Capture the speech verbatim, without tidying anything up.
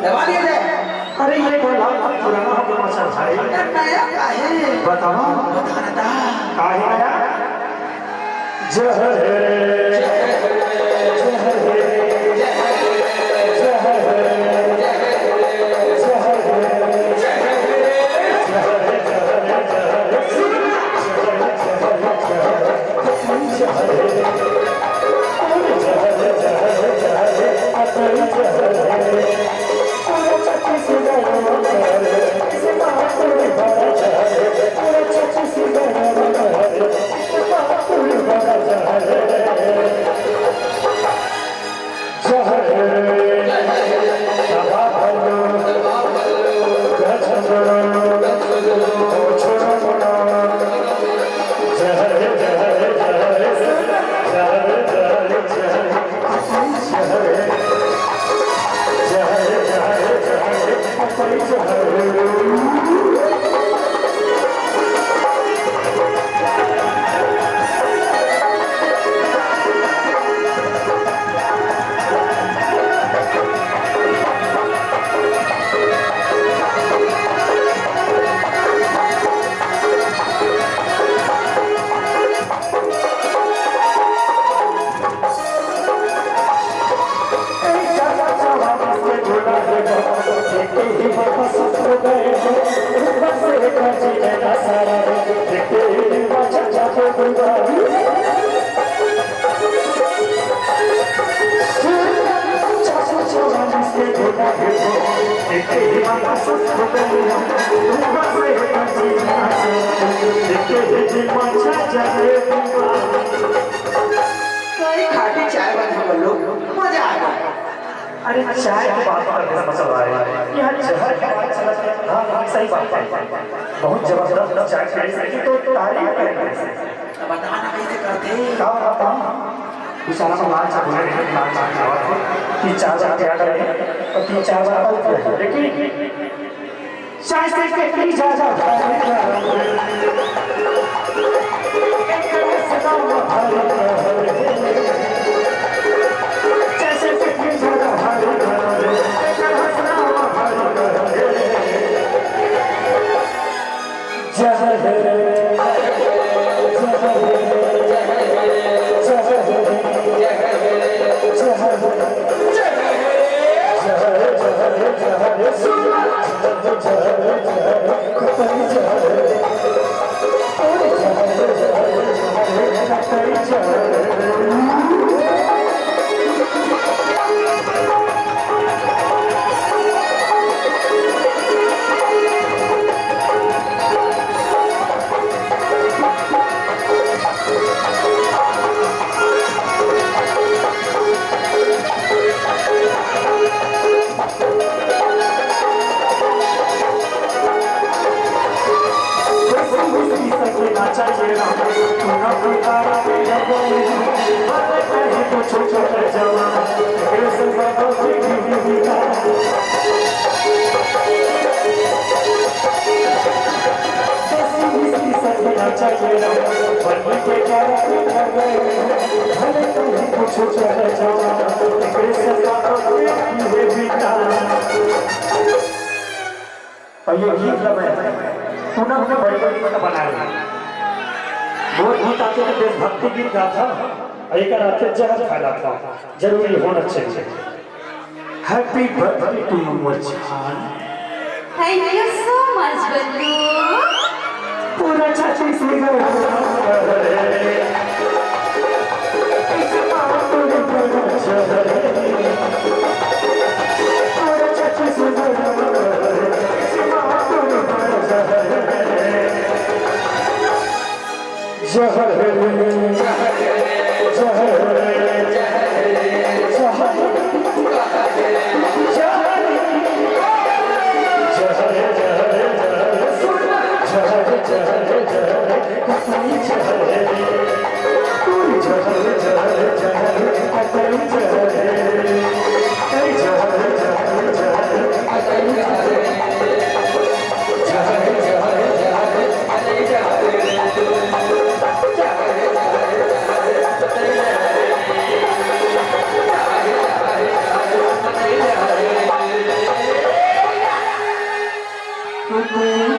दबा दिया जाए। अरे ये बोला पुराना हो गया मास्टर भाई। अरे नया का है? बताओ। बता ना दा। का है नया? जहर है। जहर है। जहर है। जहर है। जहर है। जहर है। कई खाटी चाय बना बोलो, मजा आ गया। अरे चाय की बात कर रहे मसल भाई, यहाँ जहर की बात चलत है। हाँ, हाँ, सही बात है। बहुत जबरदस्त चाय पिए से तो तारीफ करेंगे। अब बता ना कैसे करते। का बताऊं? बेचारा को लाल चाय बोले, लेकिन लाल चाय की बात है कि चार बार क्या करें और तीन चार बार और क्या है। लेकिन चाय से कितनी ज्यादा और ये गीत ला मैं पूनम के बर्थडे पर बनाए हंव। मोर गीत आथे तो देशभक्ति गीत गाथंव, अउ एकर आथे जहर फैलाथंव। जरूरी होना चाहिए। Happy birthday to you, मोर जान। Thank you so much, बल्लू। पूरा छत्तीसगढ़।